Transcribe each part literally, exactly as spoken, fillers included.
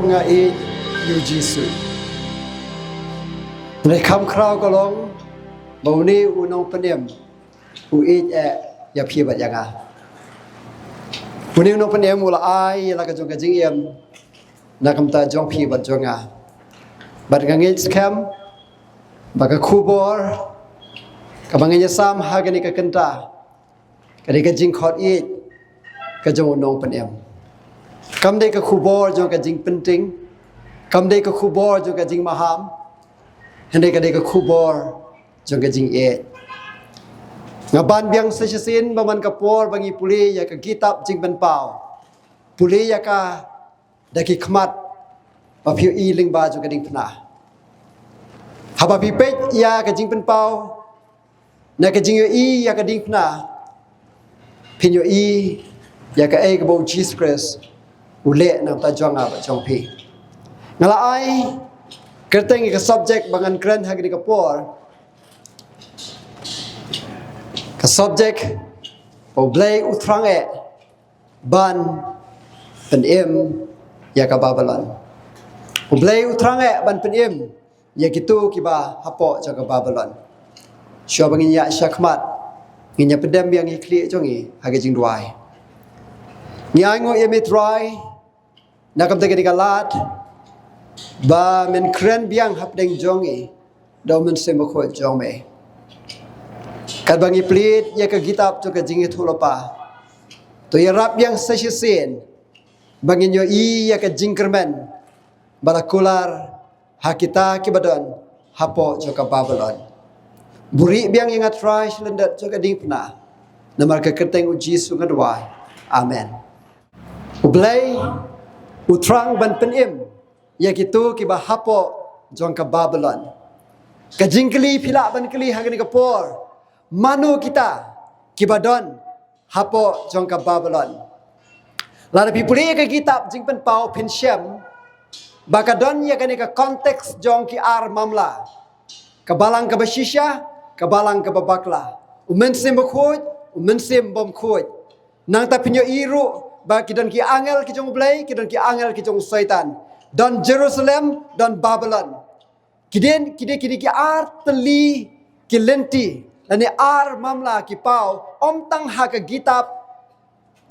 Nga ïeit ïa u Jisu. Hynrei kham khraw ka long ba une u nongpynim u ïeit eh ïa phi bad ïa nga. Une u nongpynim u la ai ïa la ka jong ka jingim na ka bynta jong phi bad jong nga. Bad nga ngeit skhem ba ka khubor kaba ngin ïasam ha kane ka kynta ka dei ka jingkhot ïeit ka jong u nongpynim. Kam dei ka khubor jong ka jingpynting, kam dei ka khubor jong ka jingmaham, hynrei ka dei ka khubor jong ka jingïeit. Nga ban biang sa shisien ba man ka por ba ngi pule ïa ka kitab Jingpynpaw, pule ïa ka da ki khmat ba phi ïohi lyngba jong ka diengphna. Haba phi peit ïa ka Jingpynpaw na ka jingïohi ïa ka diengphna, phin ïohi ïa kaei kaba u Jisu Khrist u leh na ka bynta jong nga bad jong phi. Nga la ai kyrteng ïa ka subject ba ngan kren ha kane ka por, ka subject ba U Blei u thrang eh ban pynim ïa ka Babilon. U Blei u thrang eh ban pynim ïa kito kiba hapoh jong ka Babilon. Shuwa ba ngin ïa shakmat, ngin ïa pdem biang ïa ki khlieh jong ngi ha ka jingduwai. Ngi ainguh ïa me Trai na ka bynta kane ka lad ba men kren biang hapdeng jong ngi da u Mynsiem Bakhuid jong me. Katba ngi plie ïa ka kitab jong ka Jingïathuhlypa, to ïarap biang sa shisien ba ngin ïohi ïa ka jingkyrmen ba la kular ha kita kiba don hapoh jong ka Babilon. Buhrieh biang ïa nga Trai sha lyndet jong ka diengphna. Namar ka kyrteng u Jisu nga duwai. Amen. U Blei u thrang ban pynim ïa kito kiba hapoh jong ka Babilon. Ka jingkylli phi lah ban kylli ha kane ka por, mano kita kiba don hapoh jong ka Babilon? Lada phi pule ïa ka kitab Jingpynpaw phin shem ba ka don ïa kane ka context jong ki ar mamla. Ka balang kaba shisha, ka balang kaba bakla. U Mynsiem Bakhuid, u Mynsiem Bymkhuid. Nangta phin ïohi ruh ba ki don ki angel ki jong U Blei, ki don ki angel ki jong u Soitan. Don Jerusalem, don Babilon. Ki dei, ki dei, ki dei ki ar tylli ki lynti lane ar mamla ki paw, ym tang ha ka kitab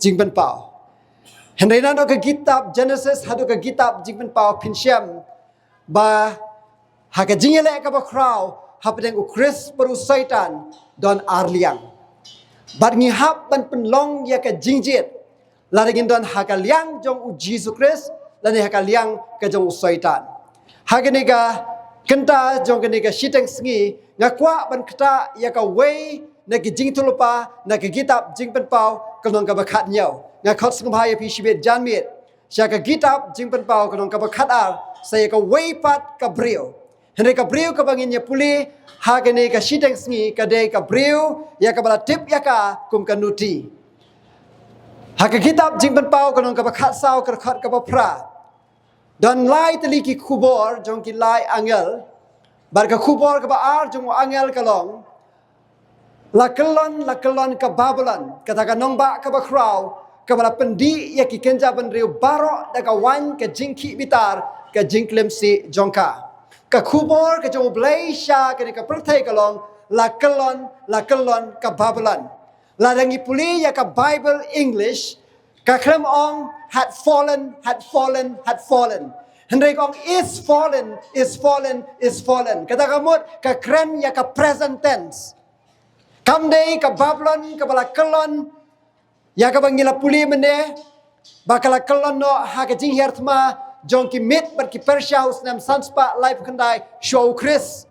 Jingpynpaw. Hynrei naduh ka kitab Genesis haduh ka kitab Jingpynpaw phin shem ba ha ka jingïaleh kaba khraw hapdeng u Khrist bad u Soitan don ar liang. Bad ngi hap ban pynlong ïa ka jingjied lada ngin don ha ka liang jong u Jisu Khrist lane ha ka liang ka jong u Soitan. Ha kane ka kynta jong kane ka shiteng sngi nga kwah ban ktah ïa kawei na ki jingïathuhlypa na ka kitab Jingpynpaw ka lynnong kaba khathynñiew. Nga khot sngewbha ïa phi shibit janmiet sha ka kitab Jingpynpaw ka lynnong kaba khatar, sa ïa kawei pat ka briew. Hynrei ka briew kaba ngin ïa pule ha kane ka shiteng sngi ka dei ka briew ïa kaba la tip ïa ka kum ka Nuti. Ha ka kitab Jingpynpaw ka lynnong kaba khatsaw, ka dkhot kaba phra, don lai tylli ki khubor jong ki lai angel. Bad ka khubor kaba ar jong u angel ka long, la kyllon, la kyllon ka Babilon, kata ka nongbah kaba khraw, kaba la pyndih ïa ki kynja bynriew baroh da ka waiñ, ka jingkhih bitar, ka jingklim sih jong ka. Ka khubor ka jong U Blei sha kane ka pyrthei ka long, la kyllon, la kyllon ka Babilon. Lada ngi pule ïa ka Bible English, ka khlem ong had fallen, had fallen, had fallen. Hynrei ka ong is fallen, is fallen, is fallen. Kata ka mut ka kren ïa ka present tense. Kam dei ka Babilon kaba la kyllon ïa kaba ngi la pule mynne, ba ka la kyllon noh ha ka jinghiar thma jong ki Mid bad ki Persia ha u snem san spah laiphew khyndai shuwa u Khrist.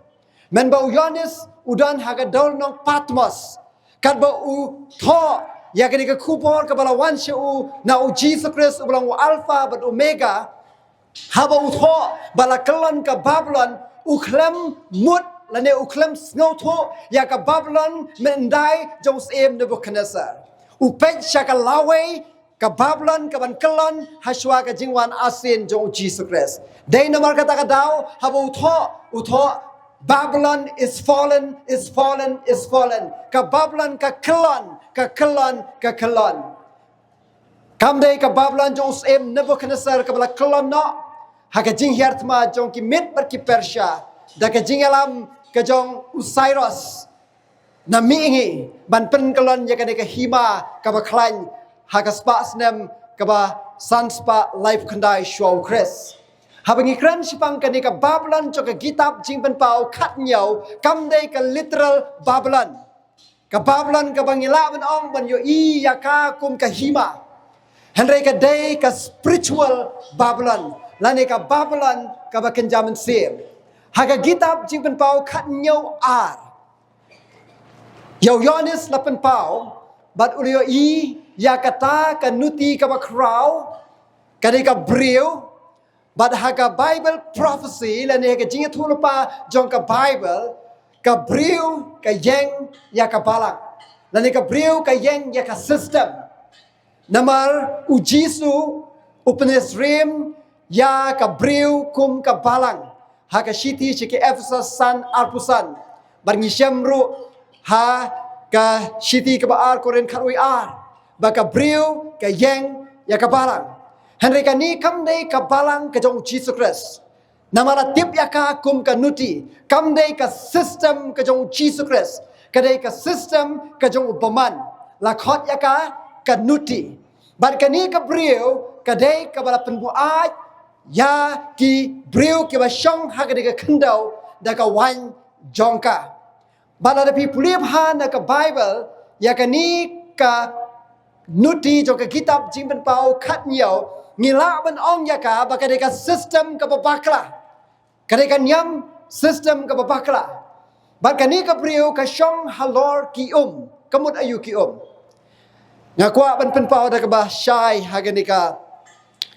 Mynba u Ïoannis u don ha ka dewlynnong Patmos, katba u thoh ïa kane ka khubor kaba la wan sha u na u Jisu Khrist uba long u Alpha bad Omega, haba u thoh ba la kyllon ka Babilon, u khlem mut lane u khlem sngewthuh ïa ka Babilon mynhyndai jong u syiem Nebukhadnesar. U peit sha ka lawei ka Babilon kaban kyllon ha shuwa ka jingwan arsien jong u Jisu Khrist. Dei namar kata ka daw haba u thoh, u thoh, Babylon is fallen, is fallen, is fallen. Ka Babilon ka kyllon, ka kyllon, ka kyllon. Kam dei ka Babilon jong u syiem Nebukhadnesar kaba la kyllon noh, ha ka jinghiar thma jong ki Mid bad ki Persia, da ka jingïalam ka jong u Cyrus na mihngi, ban pynkyllon ïa kane ka hima kaba khlaiñ ha ka spah snem kaba san spah laiphew khyndai shuwa u Khrist. Haba ngi kren shaphang kane ka Babylon jong ka kitab Jingpynpaw khathynñiew, kam dei ka literal Babylon. Ka Babylon kaba ngi lah ban ong ban ïohi ïa ka kum ka hima. Hynrei ka dei ka spiritual Babylon, lane ka Babylon kaba kynja mynsiem. Ha ka kitab Jingpynpaw khathynñiew ar, ïa u Ïoannis la pynpaw bad u la ïohi ïa kata ka nuti kaba khraw, ka dei ka briew. Bad ha ka Bible prophecy, lane ha ka jingïathuhlypa jong ka Bible, ka briew ka ïeng ïa ka balang, lane ka briew ka ïeng ïa ka system. Namar u Jisu u pynsyriem ïa ka briew kum ka balang ha ka shithi sha ki Ephesus san arphew san. Bad ngi shem ruh ha ka shithi kaba ar Korinth khatwei ar ba ka briew ka ïeng ïa ka balang. Hynrei kane kam dei ka balang ka jong u Jisu Khrist. Namar la tip ïa ka kum ka nuti, kam dei ka system ka jong u Jisu Khrist, ka dei ka system ka jong u bymman. La khot ïa ka ka nuti. Bad kane ka briew ka dei kaba la pynbuaid ïa ki briew kiba shong ha kane ka khyndew da ka waiñ jong ka. Bad lada phi pule bha na ka Bible ïa kane ka nuti jong ka kitab Jingpynpaw khathynñiew, ngi lah ban ong ïa ka ba ka dei ka system kaba bakla. Ka dei ka niam system kaba bakla. Bad kane ka briew ka shong halor ki um. Ka mut aïu ki um? Nga kwah ban pynpaw da kaba shai ha kane ka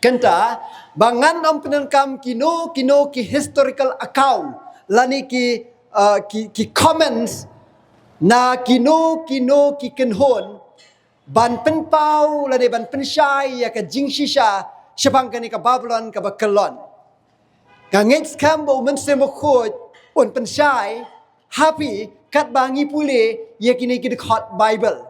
kynta ba ngan ym pyndonkam kino kino ki historical account lane ki, uh, ki, ki comments na kino kino ki kynhun ban pynpaw lane ban pynshai ïa ka jingshisha shaphang kane ka Babylon kaba kyllon. Nga ngeit skhem ba u Mynsiem Bakhuid un pynshai ha phi katba ngi pule ïa kine ki dkhot Bible.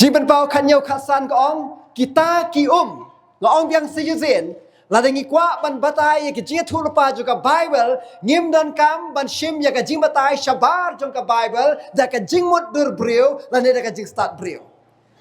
Jingpynpaw khathynñiew khatsan ka ong, kita ki um. Nga ong biang sa shisien, lada ngi kwah ban batai ïa ka jingïathuhlypa jong ka Bible, ngim donkam ban shim ïa ka jingbatai shabar jong ka Bible da ka jingmutdur briew lane da ka jingstad briew.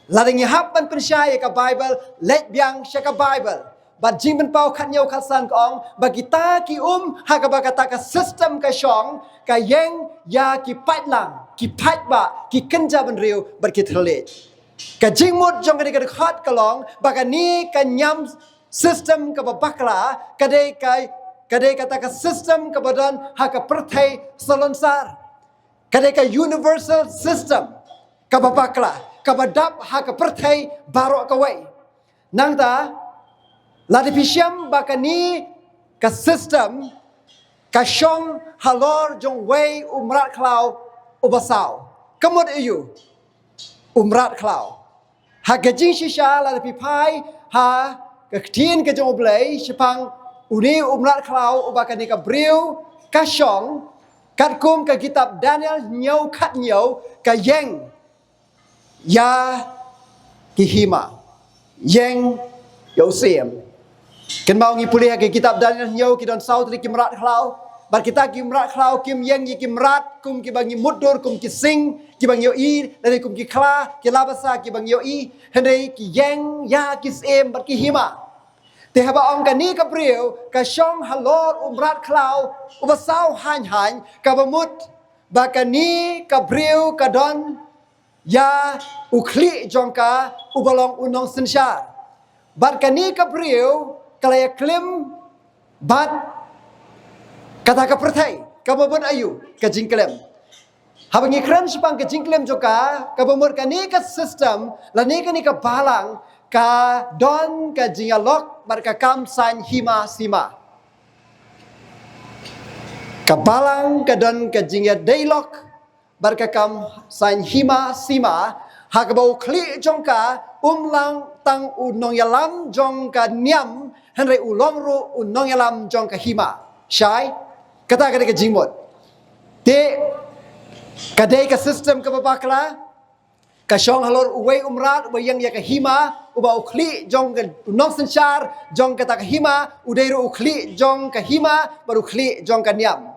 Lada ngi hap ban pynshai ïa ka Bible, leit biang sha ka Bible. Bad Jingpynpaw khathynñiew khatsan ka ong ba kita ki um ha kaba kata ka system ka shong, ka ïeng ïa ki paidlang, ki paidbah, ki kynja bynriew bad ki thylliej. Ka jingmut jong kane ka dkhot ka long ba kane ka niam system kaba bakla ka dei ka, ka dei kata ka system kaba don ha ka pyrthei salonsar. Ka dei ka universal system kaba bakla, kaba dap ha ka pyrthei baroh kawei. Nangta, lada phi shem ba kane ka system ka shong halor jong uwei u mrad khlaw uba saw. Ka mut aïu u mrad khlaw? Ha ka jingshisha lada phi phai ha ka ktien ka jong U Blei shaphang une u mrad khlaw uba kane ka briew ka shong, katkum ka kitab Daniel hynñiew khathynñiew, ka ïeng ïa ki hima, ïeng ïa u syiem. Kynmaw ngi pule ha ki kitab Daniel hynñiew ki don saw tylli ki mrad khlaw. Bad kita ki mrad khlaw kim ïeng ïa ki mrad kum kiba ngi mutdur, kum ki sing kiba ngi ïohi, lane kum ki khla, ki la basa kiba ngi ïohi. Hynrei ki ïeng ïa ki syiem bad ki hima. Te haba ong kane ka briew ka shong halor u mrad khlaw uba saw haiñ haiñ, kaba mut ba kane ka briew ka don ïa u khlieh jong ka uba long u nongsynshar. Bad kane ka briew ka la ïaklim bad kata ka pyrthei, kaba mut aïu? Ka jingklim. Haba ngi kren shaphang ka jingklim jong ka, kaba mut kane ka system lane kane ka balang ka don ka jingïalok bad ka kam saiñ hima sima. Ka balang ka don ka jingïadei lok bad ka kam saiñ hima sima, ha kaba u khlieh jong ka um long tang u nongïalam jong ka niam, hynrei u long ruh u nongïalam jong ka hima. Shai, kata ka dei ka jingmut. Te ka dei ka system kaba bakla, ka shong halor uwei u mrad uba ïeng ïa ka hima, uba u khlieh jong ka nongsynshar jong kata ka hima u dei ruh u khlieh jong ka hima bad u khlieh jong ka niam.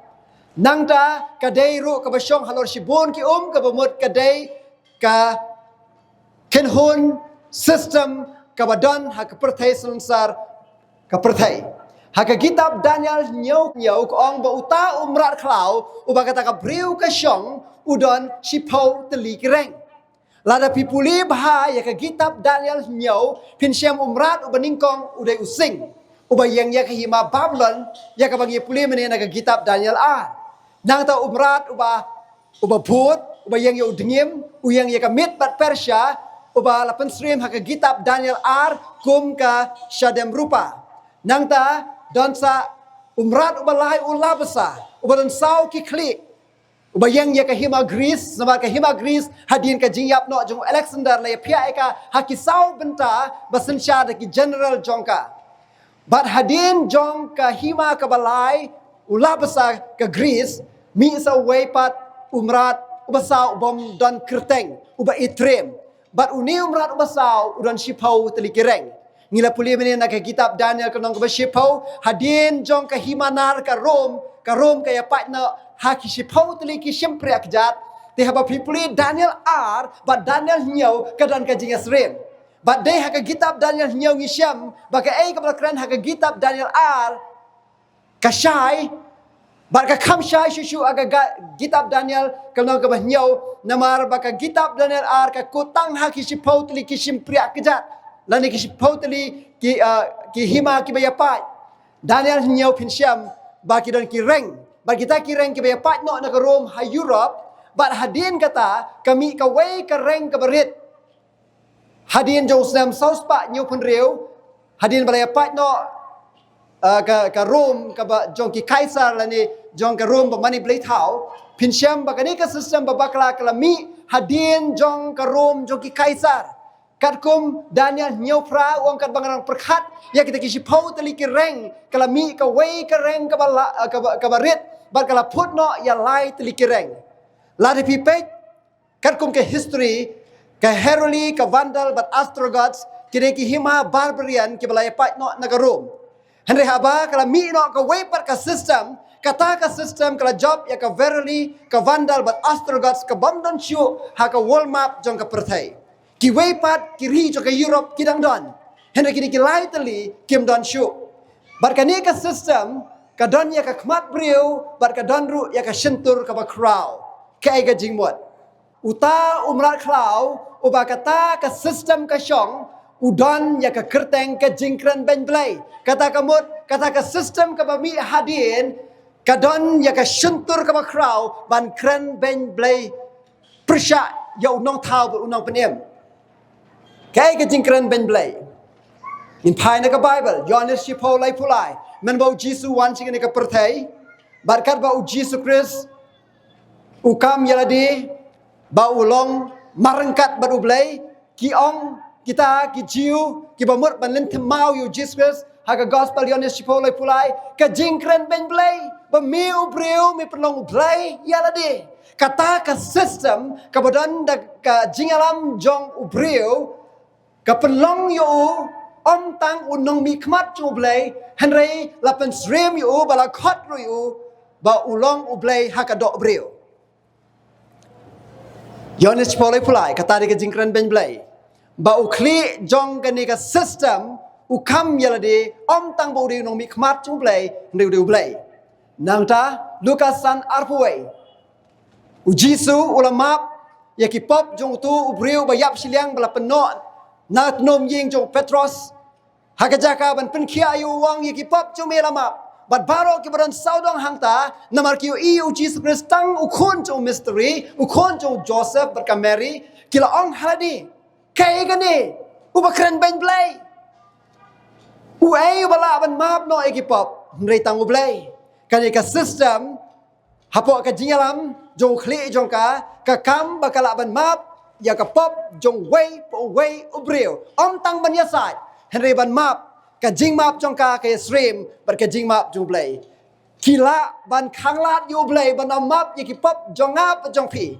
Nangta ka dei ruh kaba shong halor shibun ki um kaba mut ka dei ka kynhun system kaba don ha ka pyrthei synsar ka pyrthei. Ha ka kitab Daniel hynñiew hynñiew ka ong ba uta u mrad khlaw uba kata ka briew ka shong u don shiphew tylli ki reng. Lada phi pule bha ïa ka kitab Daniel hynñiew phin shem u mrad uba nyngkong u dei u sing uba ïeng ïa ka hima Babilon ïa kaba ngi pule mynne na ka kitab Daniel ar. Nangta u mrad uba uba bud, uba ïeng ïa u dngiem, u ïeng ïa ka Mid bad Persia, uba la pynsyriem ha ka kitab Daniel ar kum ka shadem rupa. Nangta don sa u mrad uba lai u la basa, uba don saw ki khlieh, uba ïeng ïa ka hima Greece, namar ka hima Greece hadien ka jingïap noh jong u Alexander la ïaphiah ïa ka ha ki saw bynta ba synshar da ki general jong ka. Bad hadien jong ka hima kaba lai u la basa ka Greece, mih sa uwei pat u mrad uba saw ubym don kyrteng, uba itrem. Bad une u mrad uba saw u don shiphew tylli ki reng. Ngi la pule mynne na ka kitab Daniel ka lynnong kaba shiphew, hadien jong ka hima nar ka Rom, ka Rom ka ïapait noh ha ki shiphew tylli ki shympriah kjat. Te haba phi pule Daniel ar bad Daniel hynñiew ka don ka jingïasyriem. Bad dei ha ka kitab Daniel hynñiew ngi shem ba kaei kaba la kren ha ka kitab Daniel ar ka shai bad ka kham shai shuh shuh ha ka ga- kitab Daniel ka lynnong kaba hynñiew, namar ba ka kitab Daniel ar ka kut tang ha ki shiphew tylli ki shympriah kjat lane ki shiphew tylli ki, ah, ki hima kiba ïapait. Daniel hynñiew phin shem ba ki don ki reng, bad kita ki reng kiba ïapait noh na ka Rom ha Europe. Bad hadien kata ka mih kawei ka reng kaba rit. Hadien jong u snem saw spah hynñiew phew hynriew, hadien ba la ïapait noh, ah, ka, ka Rom kaba jong ki Kaisar lane jong ka Rom ba mane blei thaw, phin shem ba kane ka system ba bakla ka la mih hadien jong ka Rom jong ki Kaisar. Katkum Daniel hynñiew phra u ong katba nga dang pyrkhat ïa kita ki shiphew tylli ki reng ka la mih kawei ka reng kaba la, ah, kaba, kaba rit bad ka la phut noh ïa lai tylli ki reng. Lada phi peit katkum ka history, ka Heruli, ka Vandal bad Ostrogoths ki dei ki hima barbarian kiba la ïapait noh na ka Rom. Hynrei haba ka la mih noh kawei pat ka system, kata ka system ka la jop ïa ka Heruli, ka Vandal bad Ostrogoths kabym don shuh ha ka world map jong ka pyrthei. Kiwei pat ki ri jong ka Europe ki dang don, hynrei kine ki lai tylli kim don shuh. Bad kane ka system ka don ïa ka khmat briew bad ka don ruh ïa ka shyntur kaba khraw. Kaei ka jingmut? Uta u mrad khlaw uba kata ka system ka shong u don ïa ka kyrteng ka jingkren beiñ Blei. Kata ka mut kata ka system kaba mih hadien ka don ïa ka shyntur kaba khraw ban kren beiñ Blei pyrshah ïa u nongthaw bad u nongpynim. Kaei ka jingkren beiñ Blei? Ngin phai na ka Baibl, Ïoannis shiphew laiphew lai, mynba u Jisu wan sha kane ka pyrthei bad katba u Jisu Khrist u kam ïa lade ba u long marryngkat bad u Blei, ki ong kita ki Jiw kiba mut ban lynthem maw ïa u Jisu Khrist ha ka Gospel Ïoannis shiphew laiphew lai, ka jingkren beiñ Blei ba me u briew me pynlong u Blei ïa lade. Kata ka system kaba don da ka jingïalam jong u briew ka pynlong ïa u ym tang u nongmihkhmat jong u Blei, hynrei la pynsyriem ïa u ba la khot ruh ïa u ba u long u Blei ha ka doh briew. Ïoannis shiphew laiphew lai, kata dei ka jingkren beiñ Blei. Ba u khlieh jong kane ka system u kam ïa lade ym tang ba u dei u nongmihkhmat jong u Blei, hynrei u dei u Blei. Nangta Lukas san arphew wei, u Jisu u la map ïa ki pop jong uto u briew ba ïap shiliang ba la pynnoh na tnum ïing jong u Petros. Ha ka jaka ban pynkhiah ïa u, u ong ïa ki pop jong me la map. Bad baroh kiba don sawdong hangta, namar ki ïohi ïa u Jisu Khrist tang u khun jong u Misteri, u khun jong u Joseph bad ka Mary, ki la ong ha lade, kaei kane uba kren beiñ Blei? Uei uba lah ban map noh ïa ki pop hynrei tang u Blei? Kane ka system hapoh ka jingïalam jong u khlieh jong ka, ka kam ba ka lah ban map ïa ka pop jong uwei pa uwei u briew. Ym tang ban ïasaid, hynrei ban map, ka jingmap jong ka ka ïasyriem bad ka jingmap jong u Blei. Ki lah ban khanglad ïa u Blei ban ym map ïa ki pop jong nga bad jong phi.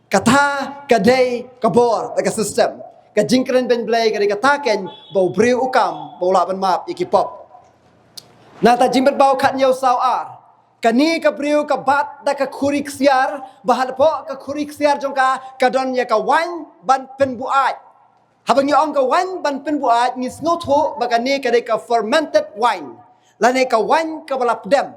Kata ka dei ka bor bad ka system. Ka jingkren beiñ Blei ka dei kata kein ba u briew u kam ba u lah ban map ïa ki pop. Na kata Jingpynpaw khatñiew saw ar. Kane ka briew ka bat da ka khuri ksiar, ba hapoh ka khuri ksiar jong ka ka don ïa ka waiñ ban pynbuaid. Haba ngi ong ka waiñ ban pynbuaid ngi sngewthuh ba kane ka dei ka fermented wine. Lane ka waiñ kaba la pdem.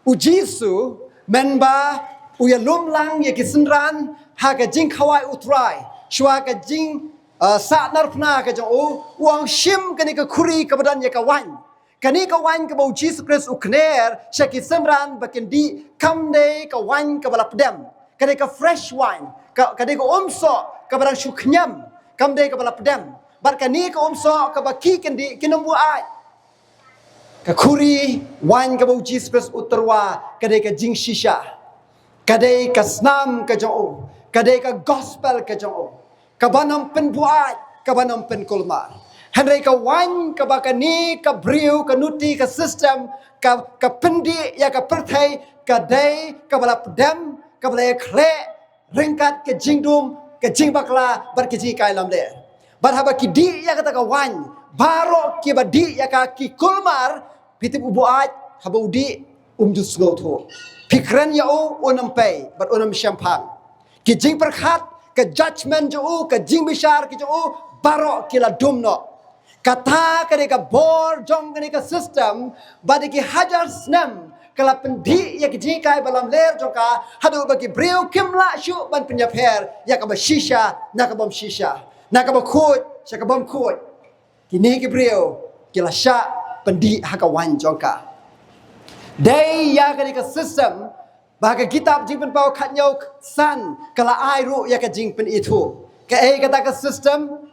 U Jisu mynba u ïalum lang ïa ki synran ha ka jingkhawai u Trai, shuwa ka jing, uh, sahnarphna ka jong u, u ong shim kane ka khuri kaba don ïa ka waiñ. Kane ka waiñ kaba u Jisu Khrist u kner sha ki synran ba kin dih kam dei ka waiñ kaba la pdem. Ka dei ka fresh wine, ka, ka dei ka umsoh kaba dang shu khñiam, kam dei kaba la pdem. Bad kane ka umsoh kaba ki kin dih kin ym buaid. Ka khuri waiñ kaba u Jisu Khrist u tyrwa ka dei ka jingshisha. Ka dei ka snam ka jong u. Ka dei ka gospel ka jong u. Kaban ym pynbuaid, kaban ym pynkulmar. Hynrei ka waiñ kaba kane ka briew, ka nuti, ka system ka, ka pyndih ïa ka pyrthei ka dei kaba la pdem, kaba la ïakhleh ryngkat ka jingdum, ka jingbakla bad ka jinghikai lamler. Bad haba ki dih ïa kata ka waiñ, baroh kiba dih ïa ka ki kulmar. Phi tip u buaid haba u dih um ju sngewthuh. Phi kren ïa u, un ym pei bad un ym shemphang. Ki jingpyrkhat, ka judgment jong u, ka jingbishar ki jong u, baroh ki la dum noh. Kata ka dei ka bor jong kane ka system, ba da ki hajar snem ka la pyndih ïa ki jinghikai ba lamler jong ka, haduh ba ki briew kim lah shuh ban pynïapher ïa kaba shisha na ka bym shisha, na kaba khuid sha ka bym khuid. Kine ki briew ki la shah pyndih ha ka waiñ jong ka. Dei ïa kane ka system ba ka kitab Jingpynpaw khatñiew san ka la ai ruh ïa ka jingpynithuh. Kaei kata ka system?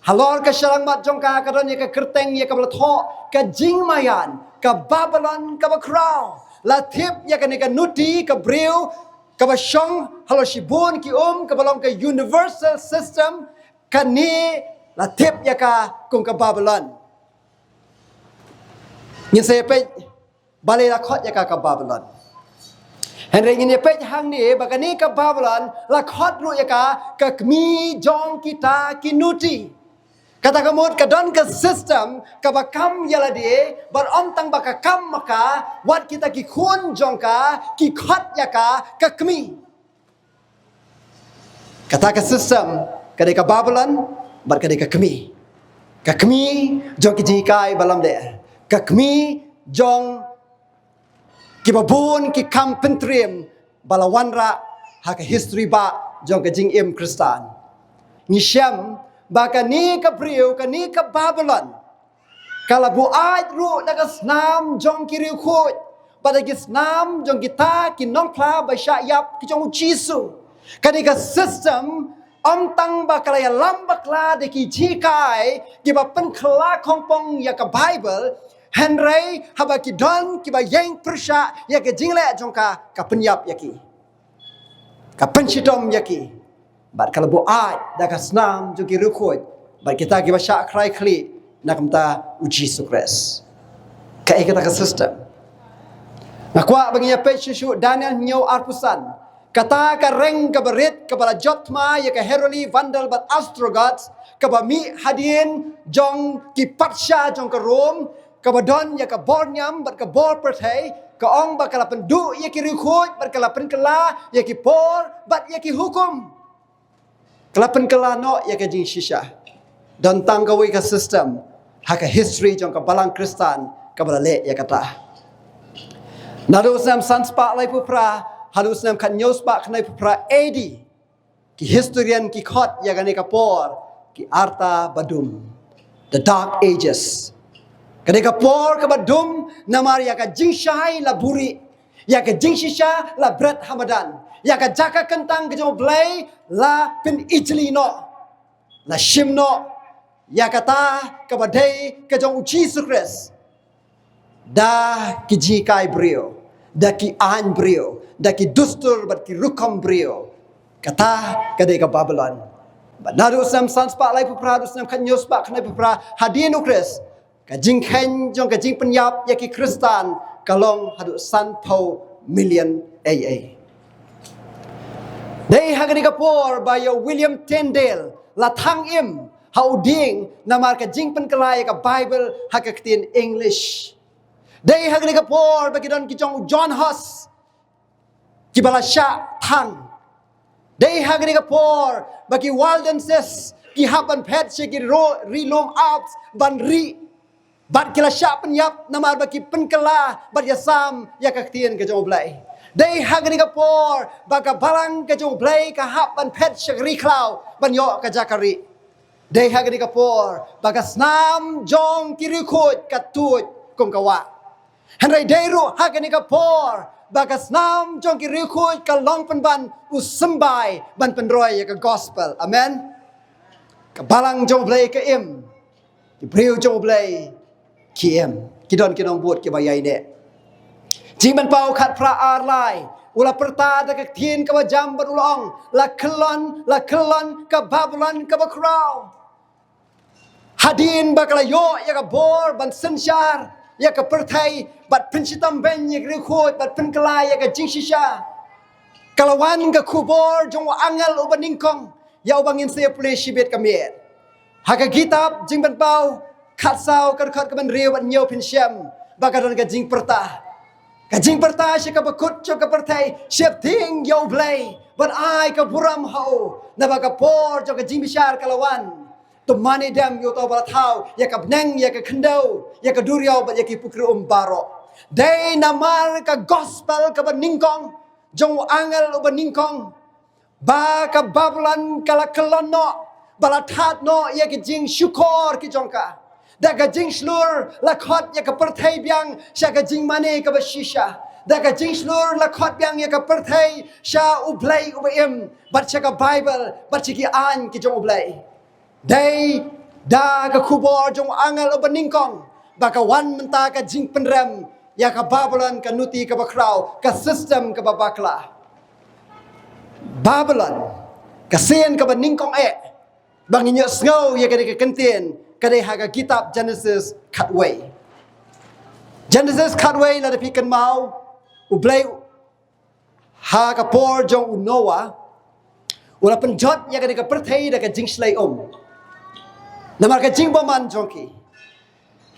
Halor ka shyllangmat jong ka ka don ïa ka kyrteng ïa kaba la thoh ka jingmaïan, ka Babilon kaba khraw. La tip ïa kane ka nuti, ka briew kaba shong halor shibun ki um, kaba long ka universal system. Kane la tip ïa ka kum ka Babilon. Ngin sa ïa peit balei la khot ïa ka ka Babilon. Hynrei ngin ïa peit hangne ba kane ka Babilon la khot ruh ïa ka ka kmie jong kita ki nuti. Kata ka mut ka don ka system kaba kam ïa lade, bad ym tang ba ka kam ma ka, wat kita ki khun jong ka ki khot ïa ka ka kmie. Kata ka system ka dei ka Babilon bad ka dei ka kmie. Ka kmie jong ki jinghikai ba lamler. Ka kmie jong kiba bun ki kam pyntriem ba la wanrah ha ka history ba jong ka jingim Khristan. Ngi shem ba kane ka briew, kane ka Babilon, ka la buaid ruh da ka snam jong ki riewkhuid bad da ki snam jong kita ki nongphla ba shah ïap ki jong u Jisu. Kane ka system ym tang ba ka la ïalam bakla da ki jinghikai kiba pynkylla khongpong ïa ka Baibl, hynrei haba ki don kiba ïeng pyrshah ïa ka jingleh jong ka, ka pynïap ïa ki, ka pynshitom ïa ki, bad ka la buaid da ka snam jong ki riewkhuid bad kita kiba shah krai khlieh na ka bynta u Jisu Khrist. Kaei kata ka system? Nga kwah ba ngin ïa peit shuh shuh Daniel hynñiew arphew san. Kata ka reng kaba rit kaba la jot thma ïa ka Heruli, Vandal bad Ostrogoths, kaba mih hadien jong ki patsha jong ka Rom, kaba don ïa ka bor niam bad ka bor pyrthei, ka ong ba ka la pynduh ïa ki riewkhuid bad ka la pynkylla ïa ki por bad ïa ki hukum. Ka la pynkylla noh ïa ka jingshisha. Don tang kawei ka system ha ka history jong ka Balang Khristan kaba la leh ïa kata. Naduh u snem san spah laiphew phra haduh u snem khathynñiew spah khyndai phew phra A D, ki historian ki khot ïa kane ka por ki arta ba dum, the Dark Ages. Ka dei ka por kaba dum namar ïa ka jingshai la buhrieh, ïa ka jingshisha la bret ha madan, ïa ka jaka kyntang ka jong U Blei la pynijli noh, la shim noh ïa kata kaba dei ka jong u Jisu Khrist. Da ki jinghikai briew, da ki aiñ briew, da ki dustur bad ki rukom briew. Kata ka dei ka Babilon. Bad naduh u snem san spah laiphew phra haduh u snem khathynñiew spah khyndai phew phra hadien u Khrist, ka jingkheiñ jong ka jingpynïap ïa ki Khristan ka long haduh sanphew million A A. Dei ha kane ka por ba ïa u William Tyndale la thang im ha u dieng namar ka jingpynkylla ïa ka Baibl ha ka ktien English. Dei ha kane ka por ba ki don ki jong u John Huss kiba la shah thang. Dei ha kane ka por ba ki Waldenses ki hap ban phet sha ki ro-, ri lum Alps ban rieh. Bad ki la shah pynïap namar ba ki pynkylla bad ïasam ïa ka ktien ka jong U Blei. Dei ha kane ka por ba ka balang ka jong U Blei ka hap ban phet sha ka ri khlaw ban ïoh ka jaka rieh. Dei ha kane ka por ba ka snam jong ki riewkhuid ka tuid kum ka wah. Hynrei dei ruh ha kane ka por ba ka snam jong ki riewkhuid ka long pynban u symbai ban pynroi ïa ka gospel. Amen. Ka balang jong U Blei ka im. Ki briew jong U Blei ki im. Ki don ki nongbud kiba ïaineh. Jingmynpaw khatphra ar lai, u la pyrta da ka ktien kaba jam bad u la ong, la khyllon, la khyllon ka Babilon kaba khraw. Hadien ba ka la ïoh ïa ka bor ban synshar ïa ka pyrthei bad pynshitom beiñ ïa ka riewkhuid bad pynkylla ïa ka jingshisha, ka la wan ka khubor jong u angel uba nyngkong ïa uba ngin sa ïa pule shibit ka miet. Ha ka kitab Jingpynpaw khatsaw ka dkhot kaba hynriew bad hynñiew phin shem ba ka don ka jingpyrta. Ka jingpyrta sha ka bakut jong ka pyrthei, sheptieng ïa U Blei bad ai ka burom ha u. Naba ka por jong ka jingbishar ka la wan. To mane dem ïa uta uba la thaw ïa ka bneng, ïa ka khyndew, ïa ka duriaw bad ïa ki pukri um baroh. Dei namar ka gospel kaba nyngkong jong u angel uba nyngkong ba ka Babilon ka la khyllon noh, ba la thad noh ïa ki jingshukor ki jong ka. Da ka jingshlur la khot ïa ka pyrthei biang sha ka jingmane kaba shisha. Da ka jingshlur la khot biang ïa ka pyrthei sha U Blei uba im bad sha ka Baibl bad sha ki aiñ ki jong U Blei. Dei da ka khubor jong u angel uba nyngkong ba ka wan mynta ka jingpynrem ïa ka Babilon, ka nuti kaba khraw, ka system kaba bakla. Babilon, ka sien kaba nyngkong eh ba ngin ïohsngew ïa kane ka kyntien ka dei ha ka kitab Genesis khatwei. Genesis khatwei, lada phi kynmaw, U Blei ha ka por jong u Noah u la pynjot ïa kane ka pyrthei da ka jingshlei um namar ka jingbymman jong ki.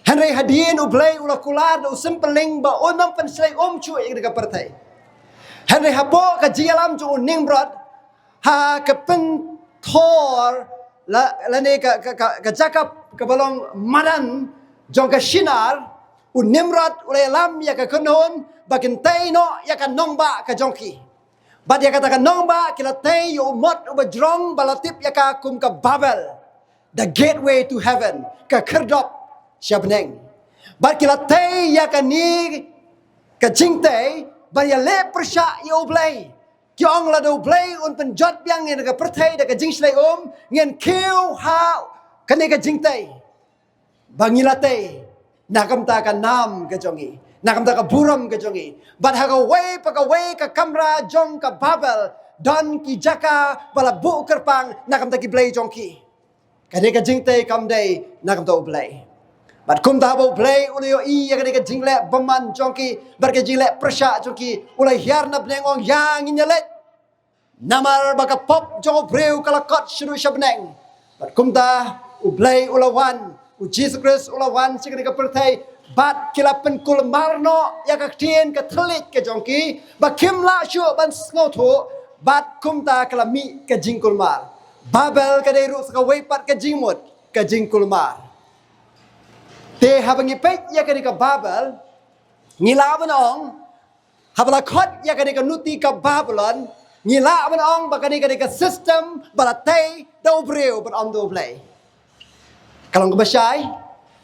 Hynrei hadien U Blei u la kular da u symbol ba un ym pynshlei um shuh ïa kane ka pyrthei. Hynrei hapoh ka jingïalam jong u Nimrod ha ka pynthor la, lane ka, ka, ka, ka jaka kaba long madan jong ka Shinar, u Nimrod u la ïalam ïa ka kynhun ba kin tei noh ïa ka nongbah ka jong ki. Bad ïa kata ka nongbah ki la tei ïa u mot uba jrong ba la tip ïa ka kum ka Babel, the gateway to heaven, ka khyrdop sha bneng. Bad ki la tei ïa kane ka jingtei ban ïaleh pyrshah ïa U Blei. Ki ong lada U Blei un pynjot biang ïa ka pyrthei da ka jingshlei um, ngin kiew ha kane ka jingtei ba ngi la tei na ka bynta ka nam ka jong ngi, na ka bynta ka burom ka jong ngi. Bad ha kawei pa kawei ka kamra jong ka Babel don ki jaka ba la buh kyrpang na ka bynta ki blei jong ki. Kane ka jingtei kam dei na ka bynta U Blei. Bad kumta haba U Blei u la ïohi ïa kane ka jingleh bymman jong ki bad ka jingleh pyrshah jong ki, u la hiar na bneng, ong, ïa ngin ïaleit. Namar ba ka pop jong u briew ka la kot sha bneng. Bad kumta U Blei u la wan, U Jisu Khrist u la wan sha kane ka pyrthei bad ki la pynkulmar noh ïa ka ktien ka thylliej ka jong ki ba kim lah shuh ban sngewthuh. Bad kumta ka la mih ka jingkulmar. Babel ka dei ruh sa kawei pat ka jingmut, ka jingkulmar. Te haba ngi peit ïa kane ka Babel, ngi lah ban ong, haba la khot ïa kane ka nuti ka Babylon, ngi lah ban ong ba kane ka dei ka system ba la tei da u briew bad ym da U Blei. Ka long kaba shai,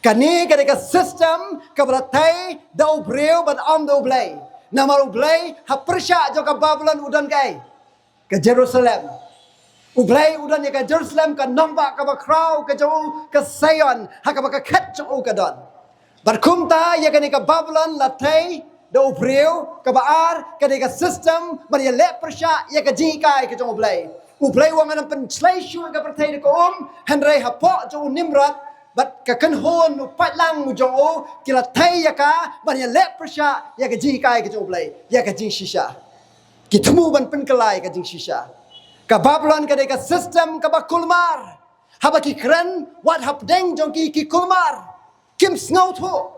kane ka dei ka system kaba la tei da u briew bad ym da U Blei. Namar U Blei ha pyrshah jong ka Babylon u don kaei? Ka Jerusalem. U Blei u don ïa ka Jerusalem, ka nongbah kaba khraw ka jong u, ka Zion, ha kaba ka khet jong u ka don. Bad kumta ïa kane ka Babylon la tei da u briew, kaba ar ka dei ka system ban ïaleh pyrshah ïa ka jinghikai ka jong U Blei. U Blei u ong ngan ym pynshlei shuh ïa ka pyrthei da ka um, hynrei hapoh jong u Nimrod bad ka kynhun u paidlang u jong u ki la tei ïa ka ban ïaleh pyrshah ïa ka jinghikai ka jong U Blei, ïa ka jingshisha. Ki thmu ban pynkylla ïa ka jingshisha. Ka Babylon ka dei ka system kaba kulmar. Haba ki kren wat hapdeng jong ki ki kulmar. Kim sngewthuh.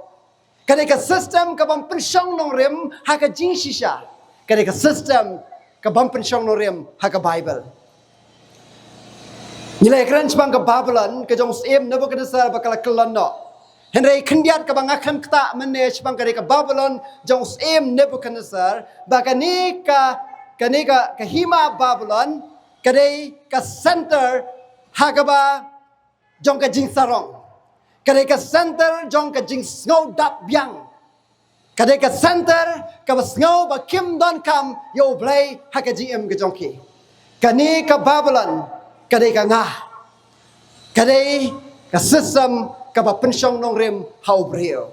Ka dei ka system ka bym pynshong nongrim ha ka jingshisha. Ka dei ka system ka bym pynshong nongrim ha ka Baibl. Ngi la kren shaphang ka Babilon, ka jong u syiem Nebuchadnezzar ba ka la kyllon noh. Hynrei khyndiat kaba nga khlem ktah mynne shaphang ka dei ka Babilon jong u syiem Nebuchadnezzar, ba kane ka, kane ka, ka hima Babilon ka dei ka center ha kaba jong ka jingsarong. Ka dei ka center jong ka jingsngew dap biang. Ka dei ka center kaba sngew ba kim donkam ïa U Blei ha ka jingim ka jong ki. Kane ka Babilon ka dei ka nga. Ka dei ka system kaba pynshong nongrim ha u briew.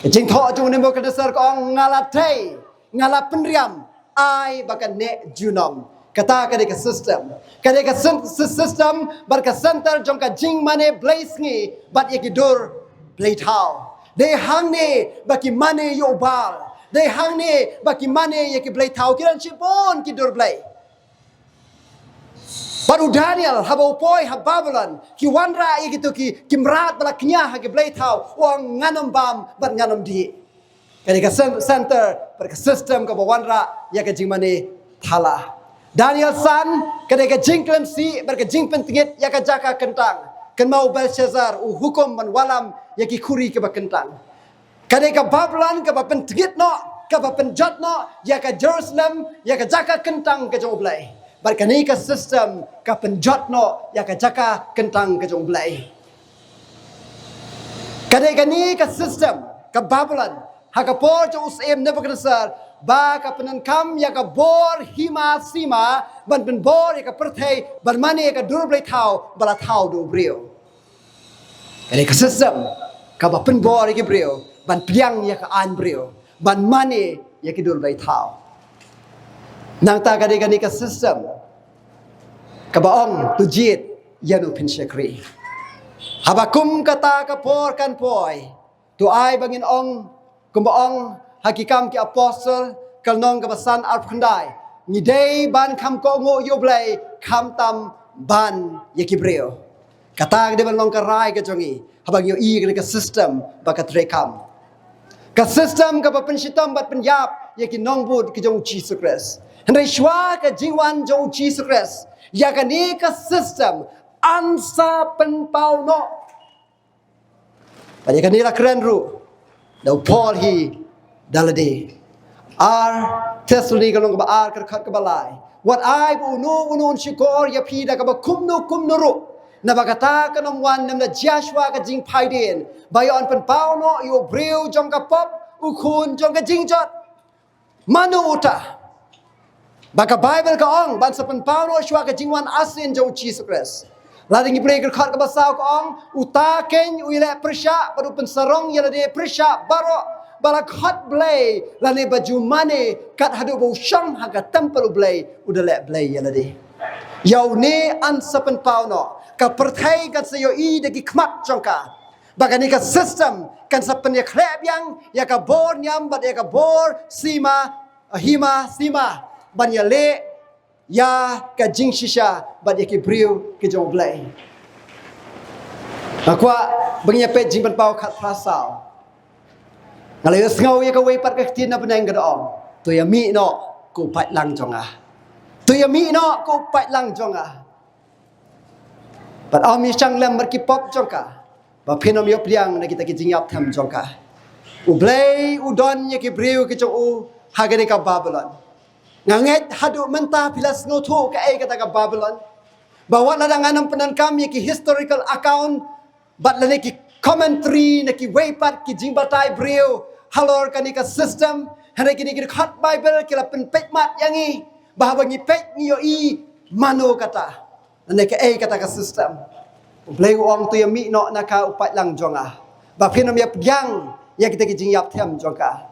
Ka jingthoh jong u Nebuchadnezzar ka ong, nga la tei, nga la pynriam, ai ba kan neh junom. Kata ka dei ka system. Ka dei ka syn- sy- system bad ka center jong ka jingmane bleisngi bad ïa ki dur bleithaw. Dei hangne ba ki mane ïa u Baal. Dei hangne ba ki mane ïa ki bleithaw. Ki don shibun ki dur blei. Bad u Daniel haba u poi ha Babilon, ki wanrah ïa kito ki, ki mrad ba la kñia ha ki bleithaw, u ong ngan ym bam bad ngan ym dih. Ka dei ka cen- center bad ka system kaba wanrah ïa ka jingmane thala. Daniel san, ka dei ka jingklemsih bad ka jingpyntngit ïa ka jaka kyntang. Kynmaw u Belshazzar u hukum ban wallam ïa ki khuri kiba kyntang. Ka dei ka Babilon kaba pyntngit noh, kaba pynjot noh ïa ka Jerusalem, ïa ka jaka kyntang ka jong U Blei. Bad kane ka system ka pynjot noh ïa ka jaka kyntang ka jong U Blei. Ka dei kane ka system ka Babilon ha ka por jong u syiem Nebuchadnezzar ba ka pyndonkam ïa ka bor hima sima ban pynbor ïa ka pyrthei, ban mane ïa ka dur bleithaw ba la thaw da u briew. Ka dei ka system kaba pynbor ïa ki briew ban pdiang ïa ka aiñ briew, ban mane ïa ki dur bleithaw. Nangta ka dei kane ka system kaba ong, to jied ïa uno u pynshakri. Haba kum kata ka por kan poi, to ai ba ngin ong kumba ong ha Ki Kam ki Apostol, ka lynnong kaba san, arphew khyndai, ngi dei ban kham kohnguh ïa U Blei khamtam ban ïa ki briew. Kata ka dei ban long ka rai ka jong ngi haba ngi ïohi ïa ka system ba ka treikam. Ka system kaba pynshitom bad pynïap ïa ki nongbud ki jong U Jisu Khrist. Hynrei shuwa ka jingwan jong U Jisu Khrist, ïa kane ka system yn sa pynpaw noh. Bad ïa kane la kren ruh da u Paul hi da lade. Ar Thessaloni ka lynnong kaba ar, ka dkhot kaba lai. Wat ai ba uno uno un shukor ïa phi da kaba kumno kumno ruh. Naba kata kan ym wan namar jia shuwa ka jingphaidien ba ïoh yn pynpaw noh ïa u briew jong ka pop, u khun jong ka jingjot. Mano uta? Ba ka Baibl ka ong ban sa pynpaw noh shuwa ka jingwan arsien jong U Jisu Khrist. Lada ngi pule ka dkhot kaba saw ka ong, uta keiñ u ïaleh pyrshah bad u pynsarong ïa lade pyrshah baroh ba la khot Blei lane ba ju mane, kat haduh ba u shong ha ka templ U Blei u da leh Blei ïa lade. Ïa une yn sa pynpaw noh, ka pyrthei kan sa ïohi da ki khmat jong ka. Ba kane ka system kan sa pynïakhleh biang ïa ka bor niam bad ïa ka bor sima, hima sima, ban ïaleh ïa ka jingshisha bad ïa ki briew ki jong U Blei. Nga kwah ba ngin ïa peit Jingpynpaw khatphra saw. Nga la ïohsngew ïa kawei pat ka ktien na bneng ka da ong, to ïa mih noh ko u paidlang jong nga. To ïa mih noh ko u paidlang jong nga. Bad ym ïa shang lem bad ki pop jong ka, ba phin ym ïoh pdiang na kita ki jingïap them jong ka. U Blei u don ïa ki briew ki jong u ha kane ka Babilon. Nga ngeit haduh mynta phi la sngewthuh kaei kata ka Babilon. Ba wat lada ngan ym pyndonkam ïa ki historical account bad lane ki commentary na kiwei pat ki jingbatai briew halor kane ka system, hynrei kine ki dkhot Baibl ki la pynpeitmat ïa ngi ba haba ngi peit ngi ïohi mano kata. Lane kaei kata ka system. U Blei u ong, to ïa mih noh na ka u paidlang jong nga, ba phin ym ïa pdiang ïa kita ki jingïap them jong ka.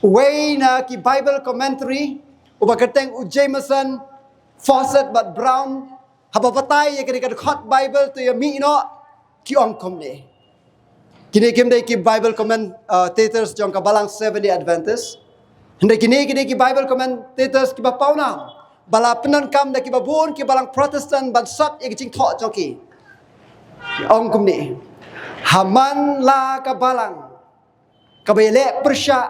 Uwei na ki Bible commentary uba kyrteng u Jamieson, Fausset bad Brown, haba batai ïa kane ka dkhot Baibl, to ïa mih noh, ki ong kumne. Kine kim dei ki Bible comment, uh, tators jong ka balang Seventh Day Adventist. Hynrei kine ki dei ki Bible commentators kiba pawnam. ba la pyndonkam da ki babun ki balang Protestant ban sot ïa ki jingthoh jong ki. Ong kumne: Ha man la ka balang kaba ïaleh pyrshah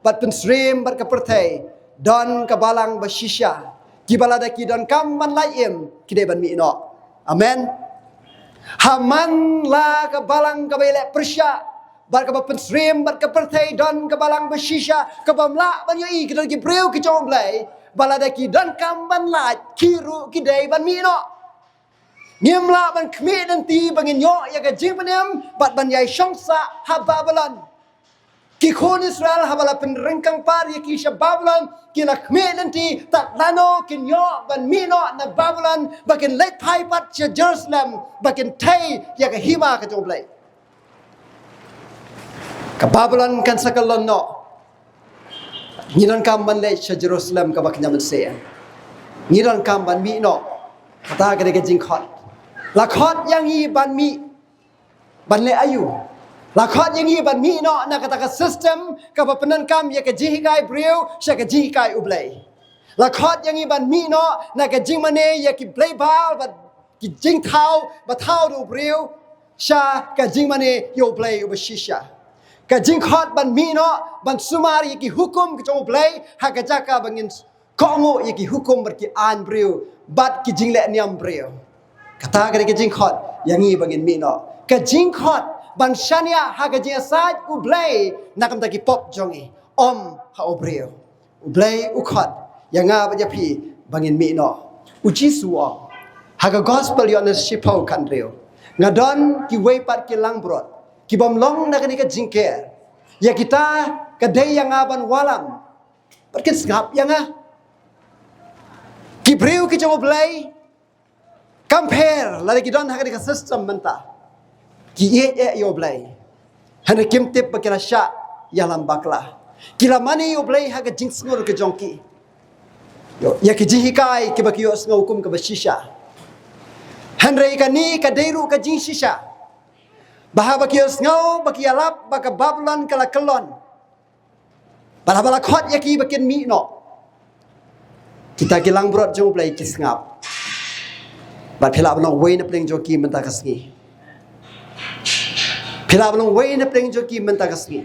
bad pynsyriem bad ka pyrthei, don ka balang ba shisha, kiba lada ki donkam ban lait im, ki dei ban mih noh. Amen. Ha man la ka balang kaba ïaleh pyrshah bad kaba pynsyriem bad ka pyrthei, don ka balang ba shisha, kaba ym lah ban ïohi, ki don ki briew ki jong U Blei ba lada ki donkam ban lait, ki ruh ki dei ban mih noh. Ngim lah ban khmih lynti ba ngin ïoh ïa ka jingpynim bad ban ïai shong sah ha Babilon. Ki khun Israel haba la pynryngkang pat ïa ki sha Babilon, ki la khmih lynti tad lano kin ïoh ban mih noh na Babilon, ba kin leit phai pat sha Jerusalem, ba kin thei ïa ka hima ka jong U Blei. Ka Babilon kan sa kyllon noh. Ngi donkam ban leit sha Jerusalem kaba khñiang mynsiem. Ngi donkam ban mih noh. Kata ka dei ka jingkhot. La khot ïa ngi ban mih, ban leh aïu? La khot ïa ngi ban mih noh na kata ka system kaba pyndonkam ïa ka jinghikai briew sha ka jinghikai U Blei. La khot ïa ngi ban mih noh na ka jingmane ïa ki blei Baal bad ki jingthaw ba thaw da u briew sha ka jingmane ïa U Blei uba shisha. Ka jingkhot ban mih noh, ban sumar ïa ki hukum ki jong U Blei ha ka jaka ba ngin kohnguh ïa ki hukum bad ki aiñ briew bad ki jingleh niam briew. Kata ka dei ka jingkhot ïa ngi ba ngin mih noh. Ka jingkhot ban shaniah ha ka jingïasaid U Blei na ka bynta ki pop jong ngi, ym ha u briew. U Blei u khot ïa nga bad ïa phi ba ngin mih noh. U Jisu u ong ha ka Gospel Ïoannis shiphew khathynriew: Nga don kiwei pat ki langbrot ki bym long na kane ka jingker. Ïa kita ka dei ïa nga ban wallam, bad kin sngap ïa nga. Ki briew ki jong U Blei, kam pher lada ki don ha kane ka system mynta, ki ïeit eh ïa U Blei. Hynrei kim tip ba ki la shah ïalam bakla. Ki la mane ïa U Blei ha ka jingsngur ka jong ki, ïa ki jinghikai kiba ki ïohsngew kum kaba shisha. Hynrei kane ka dei ruh ka jingshisha, ba haba ki ïohsngew ba ki ïalap ba ka Babilon ka la kyllon, bad haba la khot ïa ki ba kin mih noh, kita ki langbrot jong U Blei ki sngap. Bad phi lah ban long uwei na pdeng jong ki mynta ka sngi. Phi lah ban long uwei na pdeng jong ki mynta ka sngi.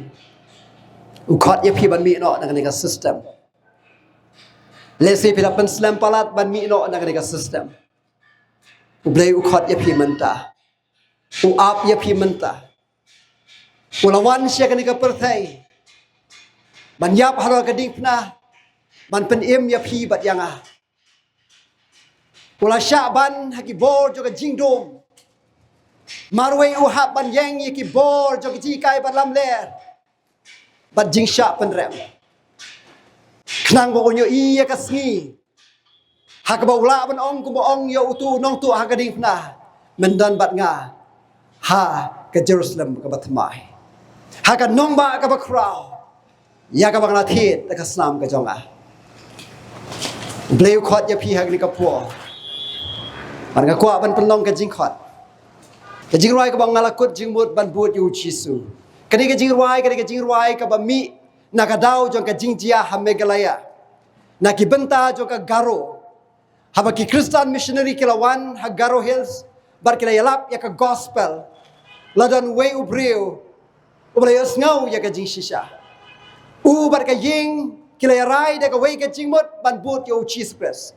U khot ïa phi ban mih noh na kane ka system. Lehse phi la pynslem palat ban mih noh na kane ka system. U Blei u khot ïa phi mynta. U ap ïa phi mynta. U la wan sha kane ka pyrthei ban ïap halor ka diengphna, ban pynim ïa phi bad ïa nga. U la shah ban ha ki bor jong ka jingdum. Marwei u hap ban ïeng ïa ki bor jong ka jinghikai bad lamler bad jingshah pynrem, khnang ba un ïohi ïa ka sngi ha kaba u lah ban ong kumba ong ïa uto u nongtuh ha ka diengphna: Men don bad nga ha ka Jerusalem kaba thymmai, ha ka nongbah kaba khraw, ïa kaba nga la thied da ka snam ka jong nga. U Blei u khot ïa phi ha kane ka por. Bad nga kwah ban pynlong ka jingkhot, ka jingrwai kaba Nga la kut jingmut ban bud ïa U Jisu. Kane ka jingrwai, kane ka jingrwai kaba mih na ka daw jong ka jingjia ha Meghalaya, na ki bynta jong ka Garo. Haba ki Khristan missionary ki la wan ha Garo Hills bad ki la ïalap ïa ka gospel, la don uwei u briew uba la ïohsngew ïa ka jingshisha. U bad ka ïing ki la ïarai da kawei ka jingmut ban bud ïa U Jisu Khrist.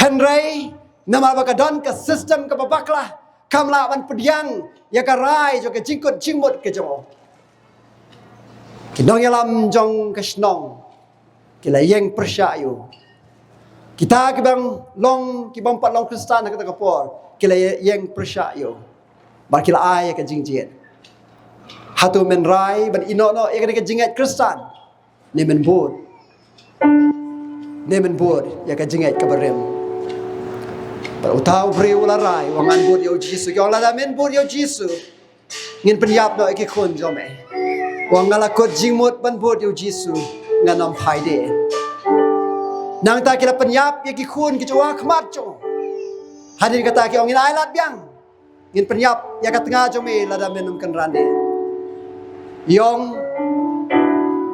Hynrei namar ba ka don ka system kaba bakla, kam lah ban pdiang ïa ka rai jong ka jingkut jingmut ka jong u. Ki nongïalam jong ka shnong ki la ïeng pyrshah ïa u. Kita ki bym long, ki bym pat long Khristan ha kata ka por, ki la ïeng pyrshah ïa u. Bad ki la ai ïa ka jingjied. Hato men rai ban ïehnoh noh ïa kane ka jingngeit Khristan, ne men bud? Ne men bud ïa ka jingngeit kaba rim? Bad uta u briew u la rai, u ong, ngan bud ïa U Jisu. Ki ong, lada men bud ïa U Jisu, ngin pynïap noh ïa ki khun jong me. U ong, nga la kut jingmut ban bud ïa U Jisu, ngan ym phai de. Nangta ki la pynïap ïa ki khun ki jong u ha khmat jong u. Hadien kata ki ong, ngin ailad biang, ngin pynïap ïa ka tnga jong me lada men ym kynran de. Ïa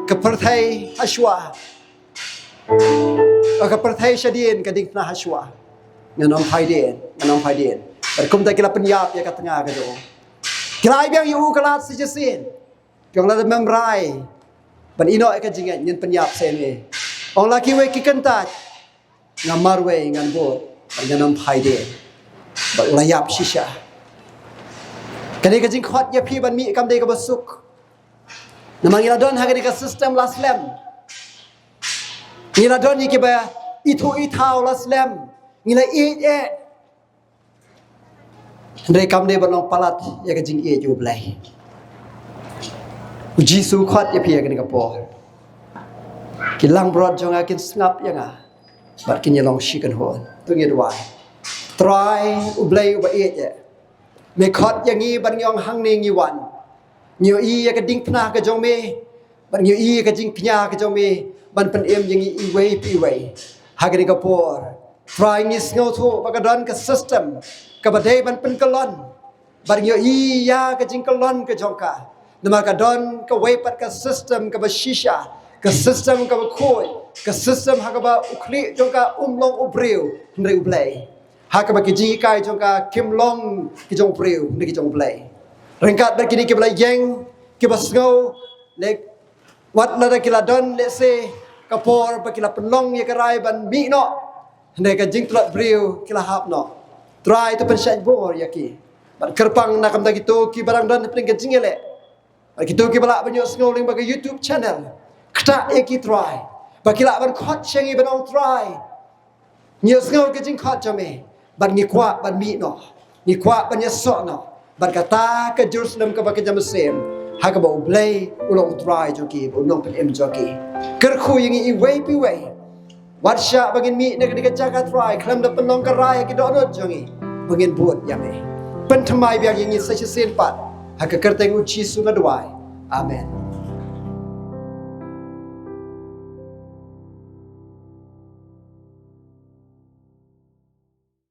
ka pyrthei ha shuwa Ka pyrthei shadien ka ding tnga hashwa. Ngan ym phaidien, ngan ym phaidien. Bad kumta ki la pynïap ïa ka tnga ka jong u. Ki la ai biang ïa u ka lad sa shisien. Ki ong lada mem rai ban ïehnoh ïa ka jingngeit, ngin pynïap sa ïa me. Ong la kiwei ki kyntait, nga marwei, ngan bud, bad ngan ym phaidien. Bad u la ïap shisha. Kane ka jingkhot ïa phi ban mih kam dei kaba suk. Namar ngi la don ha kane ka system la slem. Ngi la don ïa kiba ithuh ithaw la slem. Ngi la ïeit eh. Hynrei kam dei ban long palat ïa ka jingïeit U Blei. U Jisu u khot ïa phi ïa kane ka por. Ki langbrot jong nga kin sngap ïa nga. Bad kin ïa long shi kynhun. To ngin duwai. Trai U Blei uba ïeit eh. Me khot ïa ngi bad ngi ong hangne ngi wan. Ngi ïohi ïa ka ding tnga ka jong me. Bad ngi ïohi ïa ka jingkñia ka jong me. Ban pynim ïa ngi iwei pa iwei. Ha kane ka por. Trai ngi sngewthuh ba ka don ka system. Kaba dei ban pynkyllon. Bad ngi ïohi ïa ka jingkyllon ka jong ka. Namar ka don kawei pat ka system kaba shisha. Ka system kaba khuid. Ka system ha kaba u khlieh jong ka um long u briew. Hynrei U Blei. Ha kaba ki jinghikai jong ka kim long ki jong u briew, hynrei ki jong U Blei. Ryngkat bad kine kiba la ïeng, kiba sngew, leh, wat lada ki la don, lehse, ka por ba ki la pynlong ïa ka rai ban mih noh. Hynrei ka jingtlot briew ki la hap noh. Trai to pynshait bor ïa ki. Bad kyrpang na ka bynta kito kiba dang don hapdeng ka jingïaleh. Bad kito kiba lah ban ïohsngew lyngba ka YouTube channel. Ktah ïa ki Trai. Ba ki lah ban khot sha ngi ban ong Trai. Ngi ïohsngew ka jingkhot jong me. Bad ngi kwah ban mih noh. Ngi kwah ban ïasoh noh. Bad kata ka Jerusalem kaba ka jam mynsiem. Ha kaba U Blei u long U Trai jong ki, u nongpynim jong ki. Kyrkhu ïa ngi iwei pa iwei. Wat shah ba ngin mih na kane ka jaka Trai, khlem da pynlong ka rai ha ki dohnud jong ngi. Ba ngin bud ïa me. Pynthymmai biang ïa ngi sa shisien pat. Ha ka kyrteng U Jisu nga duwai. Amen.